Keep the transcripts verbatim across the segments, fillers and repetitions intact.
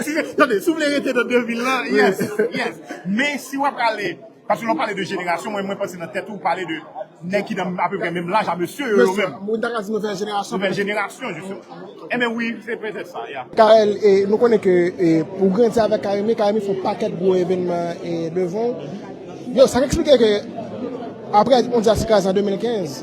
Si se, tande, si w vle rete nan de mil lan, yes, yes. Men si w ap prale, paske lè w pale de jenerasyon, mwen, mwen panse nan tèt ou, ou pale de nèg ki nan apeprè menm laj a mesye yo, yo menm. Moun ta ka di nouvèl jenerasyon. Nouvèl jenerasyon, jisteman. Enben wi, se petèt sa, ya. Carel, e, nou konnen ke, e, ou grandi avèk Carimi, Carimi fè yon pakèt gwo evènman, e, devan w. Yo, sa k eksplike ke apre yon djaz ki kraze an de mil kenz,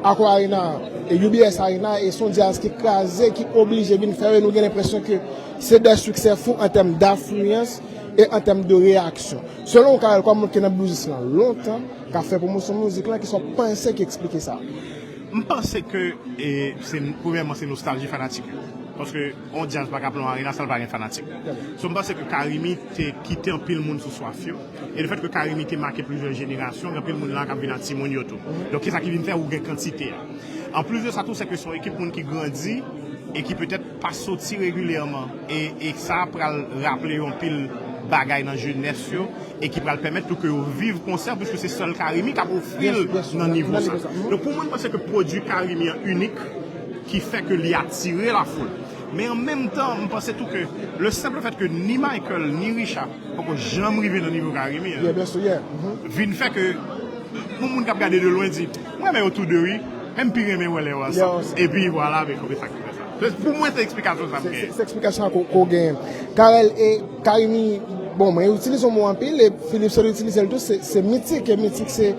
Accor Arena, e, U B S Arena, e se yon djaz ki kraze, ki oblije vin fè, e nou gen lenpresyon ke se de siksè fou an tèm dafliyans e an tèm de reyaksyon. Selon w, Carel, kòm moun ki nan blues lan lontan, k ap fè pwomosyon mizik lan, kisa w panse ki eksplike sa? M panse ke, e, se, premyèman, se nostalji fanatik yo. Paske yon djaz pa ka plen yon arena san l pa gen fanatik. So, m panse ke Carimi te kite anpil moun sou swaf yo. E lefèt ke Carimi te make plizyè jenerasyon, gen anpil moun la k ap vin ak timoun yo tou. Donk, kisa ki vin fè ou gen kantite a? Anplis de sa tou, se ke se yon ekip moun ki grandi e ki petèt pa soti regilyèman. E, e sa pral raple yo anpil bagay nan jenès yo e ki pral pèmèt tou ke yo viv konsè, piske se sèl Carimi k ap ofri l nan nivo sa. Donk, pou mwen, m panse ke pwodui Carimi an inik, ki fè ke li atire lafoul. Men an menm tan, m panse tou ke le simple fait que ni Michael, ni Richard poko janm rive nan nivo Carimi an, vin fè ke yon moun k ap gade de lwen di, "M renmen yo tou de, wi, men m pi renmen wè lè yo ansanm." Epi, vwala, men konbe sa ki fè sa. Se, pou mwen, se eksplikasyon sa m genyen. Se eksplikasyon sa ke w genyen. Carel, e Carimi, bon, mwen itilize yon mo anpil, e Philippe Soli itilize l tou, se, se mitik, e mitik se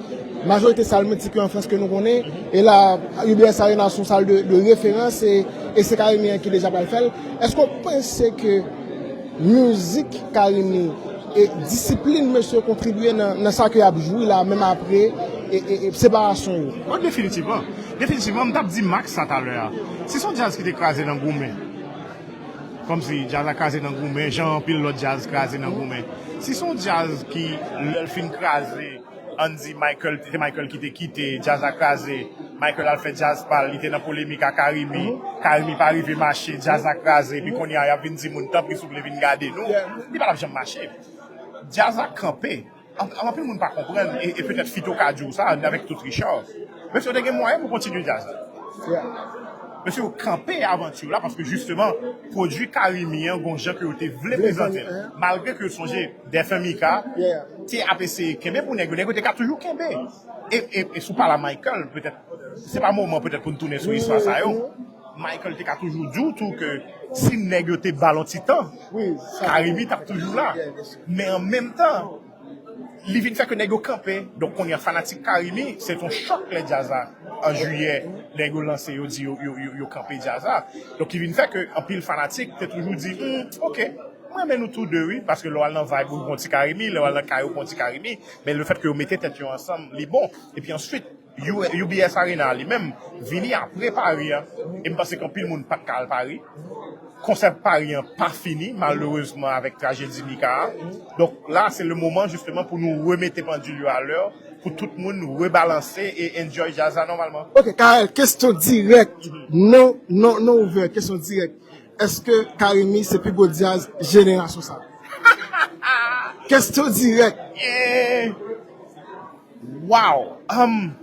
majorite sal mitik yo an Frans ke nou konnen. E la, U B S Arena se yon sal de, de referans, e, e se Carimi an ki deja pral fè l. Èske w panse ke mizik Carimi e disiplin mesye yo kontribye nan, nan sa ke y ap jwi la, menm apre e, e, e separasyon yo? Bon, definitivman. Definitivman, m t ap di Max sa talè a. Si se yon djaz ki te kraze nan goumen, kòmsi djaz la kraze nan goumen, jan anpil lòt djaz kraze nan goumen. Si se yon djaz ki, lè l fin kraze, ann di Michael, se Michael ki te kite, djaz la kraze, Michael al fè djaz pa l, li te nan polemik ak Carimi, Carimi pa rive mache, djaz la kraze, epi kounye a y ap vin di moun, "Tanpri, souple, vin gade nou." Li pa t ap janm mache. Djaz la kanpe. An-, anpil moun pa konprann, e, e petèt Fito ka di w sa, avèk tout Richard. Mesye yo te gen mwayen pou kontinye djaz la. Mesye yo kanpe avanti yo la, paske jisteman, pwodui Carimi an, gon jan ke yo te vle prezante l. Malgre ke yo sonje, Defen Mika te ap eseye kenbe pou nèg yo, nèg yo te ka toujou kenbe. E, e, e si w pale a Michael, petèt, se pa moman petèt pou n tounen sou istwa sa yo. Michael te ka toujou di w tou ke si nèg yo te ba l yon ti tan, Carimi t ap toujou la. Men an menm tan, li vin fè ke nèg yo kanpe. Donk, kounye a, fanatik Carimi, se t on chòk lè djaz la, an jiyè, nèg yo lanse, yo di yo, yo, yo, yo kanpe djaz la. Donk, ki vin fè ke anpil fanatik te toujou di, "Hmm, ok, mwen renmen nou tou de, wi," paske lè w al nan vibe, ou pran ti Carimi, lè w al nan kay, ou pran ti Carimi, men lefèt ke yo mete tèt yo ansanm, li bon. Epi answit, U-, U B S Arena li menm vini apre Paris an. E m panse ke anpil moun pa t ka al Paris. Konsè Paris an pa fini, malerezman, avèk trajedi Mika a. Donk la, se le moman, jisteman, pou nou remete pandil yo alè, pou tout moun rebalanse e enjoy djaz la nòmalman. Ok, Carel, kesyon dirèk. Non, non, non ouvè, kesyon dirèk. Èske Carimi se pi gwo djaz jenerasyon sa? Kesyon dirèk. Eh, wow. Um,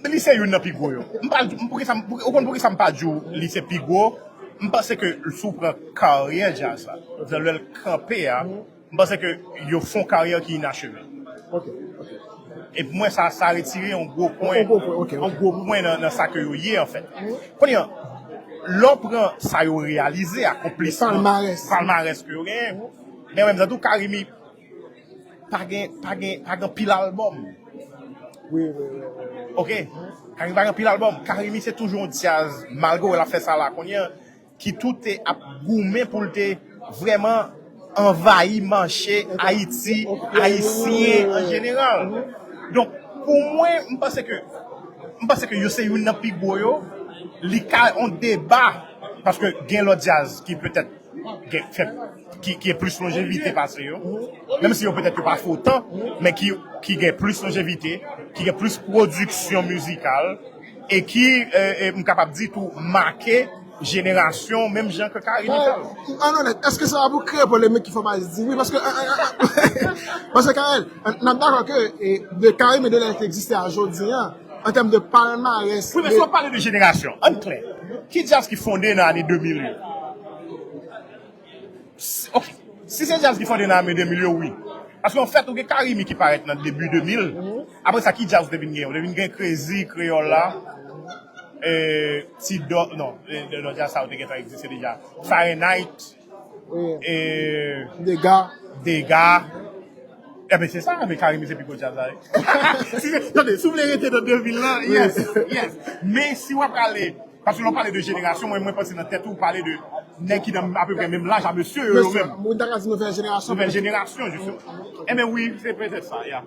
li se youn nan pi gwo yo. M pa, m, poukisa m, pou, ou konn poukisa m pa di w li se pi gwo? M panse ke si w pran karyè djaz la, lè l kanpe a, m panse ke yo fè yon karyè ki inacheve. Ok, ok. E pou mwen, sa, sa retire yon gwo pwen, yon gwo pwen, ok, ok, yon gwo pwen nan, nan sa ke yo ye, anfèt. Kounye a, lè w pran sa yo reyalize, akonplisman, palmarès, palmarès ke yo genyen, men an menm tan tou, Carimi pa gen, pa gen, pa gen pil albòm. Wi, wi, wi, wi, wi. Ok? Carimi pa gen pil albòm. Carimi se toujou yon djaz, malgre w wè l ap fè sa la kounye a, ki tou te ap goumen pou l te vrèman anvayi mache Ayiti, ayisyen an jeneral. Donk, pou mwen, m panse ke, m panse ke yo se youn nan pi gwo yo. Li ka yon deba, paske gen lòt djaz ki petèt gen, fè, ki, ki gen plis lonjevite pase yo. Menm si yo petèt yo pa fè otan, men ki, ki gen plis lonjevite, ki gen plis pwodiksyon mizikal, e ki, e, e, m kapab di tou, make jenerasyon, menm jan ke Carimi fè l. An onèt, èske se pa pou kreye polemik ki fè w pa di wi? Paske, e, e, e, paske Carel, n ap dakò ke, e, de Carimi de lè l te egziste a jodi a, an tèm de palmarès. Wi, men si w ap pale de jenerasyon, ann klè, ki djaz ki fonde nan ane de mil yo? Ok. Si se djaz ki fòte nan ane de mil yo, wi. Paske an fèt, ou gen Carimi ki parèt nan debi de mil. Apre sa, ki djaz ou te vin gen? Ou te vin gen Crazy, Kreyòl la. E, Ti Dò, non, e, non, djaz sa ou te gentan egziste deja. Fahrenheit. Wi. E, Dega. Dega. Ebyen, se sa, men Carimi se pi gwo djaz la, wi. Si se, tande, si w vle rete nan de mil lan, yes, yes. Men si w ap prale, paske lè w pale de jenerasyon, mwen, mwen panse nan tèt ou, ou pale de nèg ki nan apeprè menm laj a mesye yo, yo menm. Moun ta ka di nouvèl jenerasyon. Nouvèl jenerasyon, jisteman. Ebyen, wi, se petèt sa, ya.